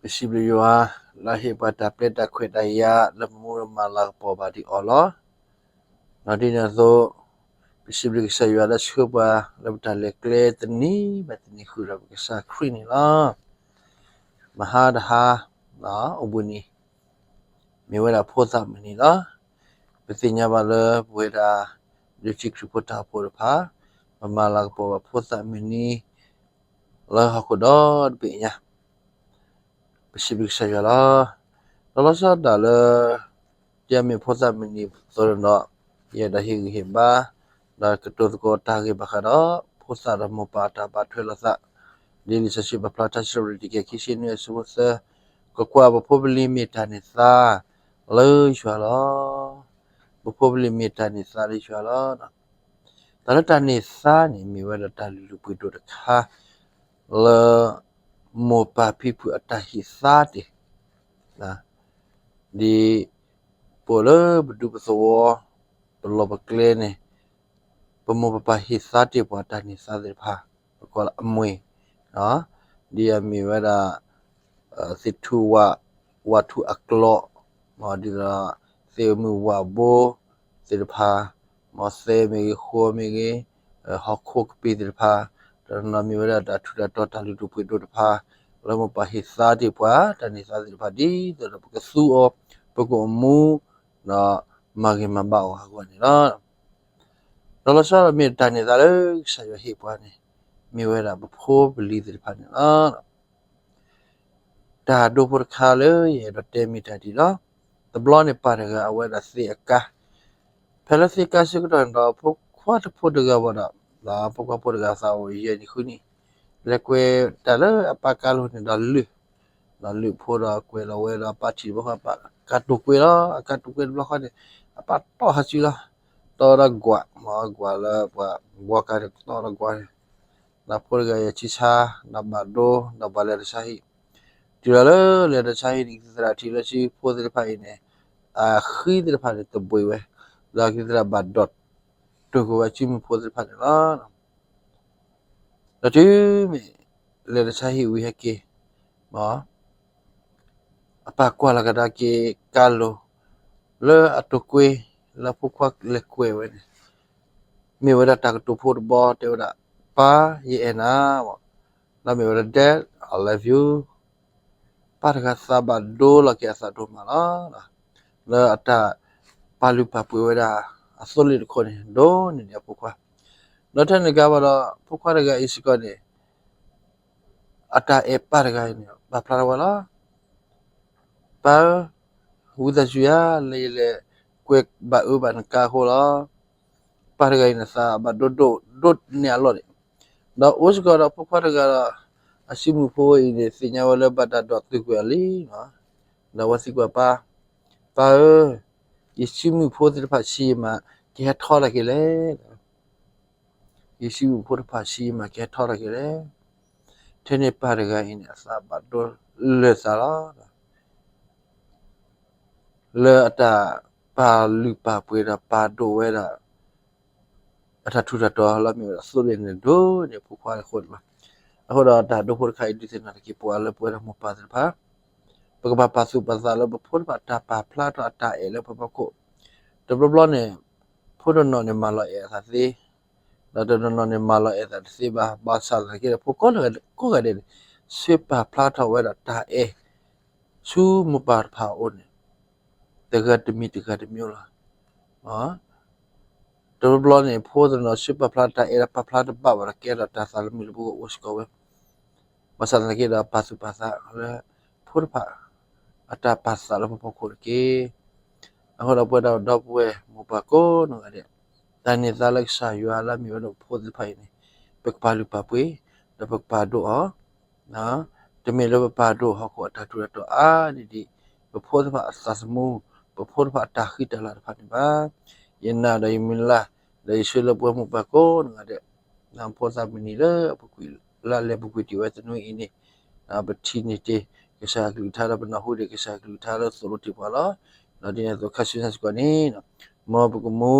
ပစံးဘျုးယွၤ လၢဟ့ၣ်ပှၤတၢ်ပျဲတၢ်ခွဲးတၢ်ယာ်လၢပမူပမၤလၤကပီၤဘၣ်ဒံးအီၤလီၤ. ဒီးဒ်န့ၣ်အသိး ပစံးဘျုးကစၢ်ယွၤလၢဆှၢပှၤလၢပတၢ်လဲၤကျဲတနံၤဘၣ်တနံၤဃုာ်ဒီးပကစၢ်ခရံာ်န့ၣ်လီၤ. မဟါတဟါ အိၣ်ဘှံးနံၤ မ့ၢ်ဝဲဒၣ်ဖိသၣ်မုၢ်နံၤလီၤ. ပသ့ၣ်ညါဘၣ်လၢပဝဲဒၣ် ဒုးထံခရံာ်ဖိတၢ်အိၣ်ဖှိၣ်တဖၣ် ပမၤလၤကပီၤဘၣ်ဖိသၣ်မုၢ်နံၤ လၢဟီၣ်ခိၣ်ဒီတဘ့ၣ်ညါ ပစံးဘျုးကစၢ်ယွၤလီၤ. ဒီးလီၤဆီဒၣ်တၢ်လၢ ဒ်အမ့ၢ်ဖိသၣ်မုၢ်နံၤအသိးန့ၣ်ဒီး ယအဲၣ်ဒိးဟ့ၣ်ဂံၢ်ဟ့ၣ်ဘါ ဒီးကတိၤသကိးတၢ်ဂ့ၢ်ဘၣ်ဃးဒီး ဖိသၣ်ဒီးမိၢ်ပၢ်အတၢ်ဘၣ်ထွဲလိာ်သး ဒ်လံာ်စီဆှံပာ်ဖျါထါစံးထီၣ်ပတြၢၤတကယၤခံဆံနွံအဆၢဖိသၢ, ကွၢ်ကွၢ်, ပဖိပလံၤမ့ၢ်တၢ်န့ၢ်သါလၢယွၤလီၤ. ပဖိပလံၤမ့ၢ်တၢ်န့ၢ်သါလၢယွၤလီၤ. တၢ်လၢတၢ်န့ၢ်သါန့ၣ် မ့ၢ်ဝဲဒၣ်တၢ်လုၢ်ဒိၣ်ပှ့ၤဒိၣ်တခါ လၢ မိၢ်ပၢ်ဖံဖုအတၢ်ဟ့ၣ်သါတ့ၢ်, ဒ် ပအိၣ်လၢပဒူပသဝီ ပလီၢ်ပကျဲန့ၣ် ပမိၢ်ပပၢ်ဟ့ၣ်သါတ့ၢ်ပှၤတၢ်န့ၢ်သါသ့ၣ်တဖၣ် ပကိးလၢအမှ့ၢ်, ဒ်အမ့ၢ်ဝဲဒၣ် သ့ၣ်ထူဝၣ်, ဝၣ်ထူအကျိး, ဒ်သိး သ့ၣ်မုၢ်ဝၣ်ဘိသ့ၣ်တဖၣ်, မ့ၢ်သဲမ့ၢ်ဂ့ၤ, ဃိမ့ၢ်ဂ့ၤ, ဟီၣ်ခိၣ်ကပ့ၤသ့ၣ်တဖၣ်, တနီၤနီၤမ့ၢ်ဝဲဒၣ်တၢ်ထူးတၢ်တီၤတၢ်လုၢ်ဒိၣ်ပှ့ၤဒိၣ်တဖၣ် လၢမိၢ်ပၢ်ဟ့ၣ်သါတ့ၢ်ပှၤတၢ်န့ၢ်သါသ့ၣ်တဖၣ် ဒ်သိးဒီးပကသူအီၤ, ပကအိၣ်မူ, ဒီးမၤဂ့ၤမၤဘၣ်အီၤအဂီၢ်န့ၣ်လီၤ. ဒီးလီၤဆီဒၣ်တၢ်မ့ၢ်တၢ်န့ၢ်သါလၢကစၢ်ယွၤဟ့ၣ်ပှၤန့ၣ် မ့ၢ်ဝဲဒၣ်ပဖိပလံၤသ့ၣ်တဖၣ်န့ၣ်လီၤ. တၢ်ဒိဖိတခါလၢယအဲၣ်ဒိးတဲမ့ၢ်တၢ်ဒ်လီၤ. တဘျီန့ၣ်ပၢ်တဂၤ အဝဲဒၣ်သ့အကါ, ဖဲလၢသ့ကါဆၢကတီၢ်န့ၣ်ဒီး ဖိခွါတဖိတဂၤဘၣ်ဒီး ဖိခွါဖိတဂၤသးအိၣ်ယဲၢ်နံၣ်ဃုနံၣ်, လဲၤကွဲးတၢ်လၢအပၢ်ကါလိၤန့ၣ်ဒီးလုၢ်, ဒီးလုၢ်ဖိဒီးကွဲးလီၤဝဲဒီး အပၢ်ထံၣ်တဘျီဃီ အပၢ်ကါတိာ်ကွဲးလီၤ. အကါတိာ်ကွဲးတဘျီဃီန့ၣ် အပၢ်တီၢ်ဟးစုလီၤ. တီၢ်ဝဲဒၣ်ကွၢ်, မ့ၢ်ကွၢ်လၢပှၤဘှီကါန့ၣ် တီၢ်ဝဲဒၣ်ကွၢ်န့ၣ် ဒီးဖိတဂၤအံၤအဆံဆါ, ဒီးဘၣ်ဒိ, ဒီးဘၣ်လဲၤတၢ်ဆါဟံၣ်, တုၤလီၤလၢလဲၤတၢ်ဆါဟံၣ်န့ၣ် ကသံၣ်သရၣ်ထံၣ်လၢဆံဖိသ့ၣ်တဖၣ်အံၤန့ၣ် အဃံသ့ၣ်တဖၣ်န့ၣ် တဘှံးဝဲ, ဒီးကသံၣ်သရၣ်ဘၣ်ဒိးတိၢ်ကွံာ်ဝဲအစုမုၢ်ဖိသ့ၣ်တဖၣ်န့ၣ်လီၤ. ဒီးတုၤမ့ၢ်လဲၤတၢ်ဆါဟံၣ်ဝံၤဟဲက့ၤ, အပၢ်ကွၢ်လီၤကဒါက့ၤကါလိၤ လၢအတိာ်ကွဲး လၢဖိခွါလဲၤကွဲးဝဲန့ၣ် မ့ၢ်ဝဲဒၣ်တၢ်ကတိၤဖိတဘီ တဲဝဲဒၣ်, ပၢ်, ယအဲၣ်နၤ, ဒီးမ့ၢ်ဝဲဒၣ် Dad, I love you. ပၢ်တဂၤသးဘၣ်ဒိလီၤက့ၤအသးဒိၣ်မးလီၤ. လၢအတၢ်ပာ်လုၢ်ပာ်ပှ့ၤဝဲဒၣ် အသိလ့ၣ်တခီန့ၣ် ဒိၣ်န့ၢ်ဒံးအဖိခွါ, ဒီးထဲန့ၣ်တဂၤဘၣ်ဒီး ဖိခွါတဂၤအံၤစ့ၢ်ကီးန့ၣ် အတၢ်အဲၣ်ပၢ်တဂၤအံၤန့ၣ် ပာ်ဖျါထီၣ်ဝဲလီၤ. ပၢ်ဧၢ, ဝံသးစူၤဧါ, လၢယလဲၤကွဲးဘၣ်အၢဘၣ်နကါအဃိလီၤ. ပၢ်တဂၤအံၤန့ၣ် သးဘၣ်ဒိဒိၣ်ဒိၣ်န့ၢ်အလီၢ်န့ၣ်, ဒီးအိၣ်စ့ၢ်ကီးဒီးဖိခွါတဂၤဒီး အစုမုၢ်ဖိအံၤန့ၣ် သ့ၣ်ညါဝဲလၢဘၣ်တၢ်ဒိးတုၢ်ကွံာ်အီၤလံ, ဒီးအဝဲသံကွၢ်ပၢ်, ပၢ်ဧၢ, ယစုမုၢ်ဖိသ့ၣ်တဖၣ်ဆံးယမး ကဟဲထီၣ်တၢ်က့ၤလဲၣ်. ယစုမုၢ်ဖိတဖၣ်ဆံးယမး ကဟဲထီၣ်တၢ်က့ၤလဲၣ်. ထဲန့ၣ်ပၢ်တဂၤအံၤန့ၣ် အသးဘၣ်ဒိလၢာ်သးလီၤ. လၢအတၢ်ပာ်လုၢ်ပာ်ပှ့ၤဒီးပာ်ဒိၣ်ဝဲဒၣ် အတၢ်ထူးတၢ်တီၤလၢအမ့ၢ်ဝဲဒၣ်သိလ့ၣ်န့ၣ် ဒိၣ်န့ၢ်ဖိခွါအဃိန့ၣ်လီၤ. အဃိဒီးတၢ်ဒိဖိတခါအံၤ ဒုးသ့ၣ်နီၣ်ထီၣ်က့ၤပှၤလၢပဝဲဒၣ်မိၢ်ပၢ်သ့ၣ်တဖၣ် ပကဘၣ်ပာ်သူၣ်ပာ်သးလၢပဖိတဖၣ်တၢ်ပာ်ဖျါထီၣ်အတၢ်အဲၣ်လၢပဖီခိၣ်, တဘျီဘျီန့ၣ် ဖိတနီၤန့ၣ်မၤလီၤအဲၣ်အသးသ့, ဒီးတနီၤနီၤန့ၣ်မၤလီၤအဲၣ်အသးတသ့ဘၣ်, ဘၣ်ဆၣ်သနာ်က့ဒီး ဖိကိးဂၤဒဲးန့ၣ် ဆၢပာ်ဖျါထီၣ်ဝဲဒၣ်တၢ်အဲၣ် ဆူမိၢ်ပၢ်တဖၣ်အအိၣ်န့ၣ် တဂၤတမံၤတဂၤတမံၤလီၤ. တဘျီဘျီန့ၣ် ဖိတနီၤဆၢပာ်ဖျါတၢ်အဲၣ်ဒီး ပာ်ဖျါတဘၣ်ဘၣ်ဒီး ကဲထီၣ်တၢ်သးလၢမုၢ်လၢပဂီၢ်အိၣ်စ့ၢ်ကီးဝဲ, ဘၣ်ဆၣ်သနာ်က့ဒီး ပာ်သူၣ်ပာ်သးလၢ ဖိတဖၣ် အတၢ်ပာ်သးလၢပဖီခိၣ်တက့ၢ်. အဃိဒီးပဝဲဒၣ်ဒီပုၢ်ဝဲၢ်မိၢ်ပၢ်ကိးနီၢ်ဂၤဒဲး, တၢ်န့ၢ်သါလၢကစၢ်ယွၤလၢအမ့ၢ်ဝဲဒၣ်ပဖိသ့ၣ်တဖၣ်အံၤန့ၣ် ပကပာ်လုၢ်ပာ်ပှ့ၤ ဒီးပကပာ်ဒိၣ်အီၤ တမ့ၢ်လၢပပာ်ဒိၣ်ဟီၣ်ခိၣ်အတၢ်ထူးတၢ်တီၤအါန့ၢ်ဒံး ပဖိသ့ၣ်တဖၣ်အသးသမူ, ပဖိသ့ၣ်တဖၣ်အတၢ်ဃံတၢ်လၤတဖၣ်န့ၣ်ဘၣ်. ယနာ်ဒီးယမုၢ်လၢ် ဒီးယဆၢလၢပဝဲမိၢ်ပၢ်ကိးနီၢ်ဂၤဒဲး ဖိသၣ်မုၢ်နံၤလၢအပူၤကွံာ် လၢအလဲၤပူၤကွံာ်တ့ၢ်ဝဲသနွံအံၤန့ၣ် ပထံၣ်န့ၢ်တ့ၢ်ကစၢ်အကလုၢ်ကထါ ဒီးပနၢ်ဟူဒံးကစၢ်အကလုၢ်ကထါလၢသိၣ်လိတ့ၢ်ပှၤလီၤ. ဒီးဒ်န့ၣ်အသိးခါဆူညါစ့ၢ်ကီးန့ၣ် မ်ပကမူ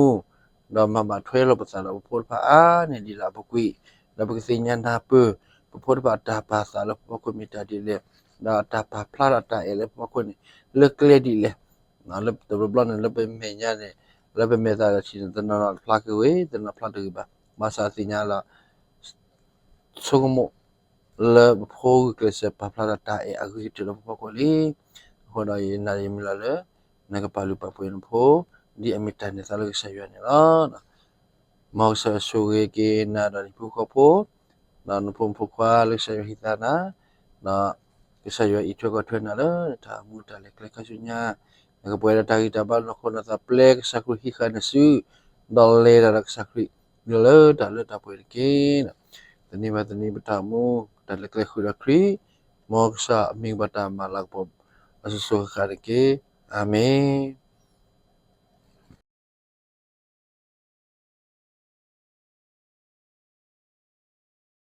ဒီးမၤဘၣ်ထွဲလိာ်ပသးဒီးပဖိတဖၣ်အါန့ၢ်ဒံးလၢအပူၤကွံာ်, ဒီးပကသ့ၣ်ညါနၢ်ပၢၢ် ပဖိတဖၣ်အတၢ်ပာ်သးလၢပဖီခိၣ်မ့ၢ်တၢ်ဒ်လဲၣ် ဒီးတၢ်ပာ်ဖျါဒီးတၢ်အဲၣ်လၢပဖီခိၣ်န့ၣ် လၢကျဲဒ်လဲၣ်. လၢတဘျီဘျီန့ၣ် လၢပမဲာ်ညါန့ၣ် လၢပမဲာ်သးဒီးထံၣ်န့ၣ် တနီၤနီၤတဖျါက့ၤဝဲ တနီၤဖျါတဂ့ၤဘၣ်. ဘၣ်ဆၣ်သ့ၣ်ညါလီၤ ဆိကမိၣ် လၢပဖိဂုာ်ကျဲးစၢးပာ်ဖျါဒီးတၢ်အဲၣ်အဂ့ၤကတၢၢ်လၢပဖီခိၣ်လံ. အဃိဒီးယနာ်ယမုၢ်လၢ်လၢ နကပာ်လုၢ်ပာ်ပှ့ၤနဖိ ဒ်အမ့ၢ်တၢ်န့ၢ်သါလၢကစၢ်ယွၤန့ၣ်လီၤ. မ်ကစၢ်ယွၤဆိၣ်ဂ့ၤက့ၤနၤဒီးနဟံၣ်ဖိဃီဖိ ဒီးနဖိမုၣ်ဖိခွါလၢကစၢ်ယွၤဟ့ၣ်သါနၤ, ဒီးကစၢ်ယွၤအံးထွဲကွၢ်ထွဲနၤလၢနတၢ်အိၣ်မူတၢ်လဲၤကျဲခါဆူညါ, နကပှဲၤဒီးတၢ်ဂံၢ်တၢ်ဘါ နီၢ်ခိနီၢ်သးပျဲ ကစၢ်ခရံာ်ဟံးဃာ်နစု ဒီးလဲၤတၢ်ဒီးကစၢ်ခရံာ် လၢတၢ်လၢတၢ်ပှဲၤတက့ၢ်. တနံၤဘၣ်တနံၤပတၢ်အိၣ်မူ တၢ်လဲၤကျဲဃုာ်ဒီးခရံာ်, မ်ကစၢ်အမံၤကဘၣ်တၢ်မၤလၤကပီၤ အစိၤစိၤဃၣ်ဃၣ်တက့ၢ်. အၤမ့ၣ်.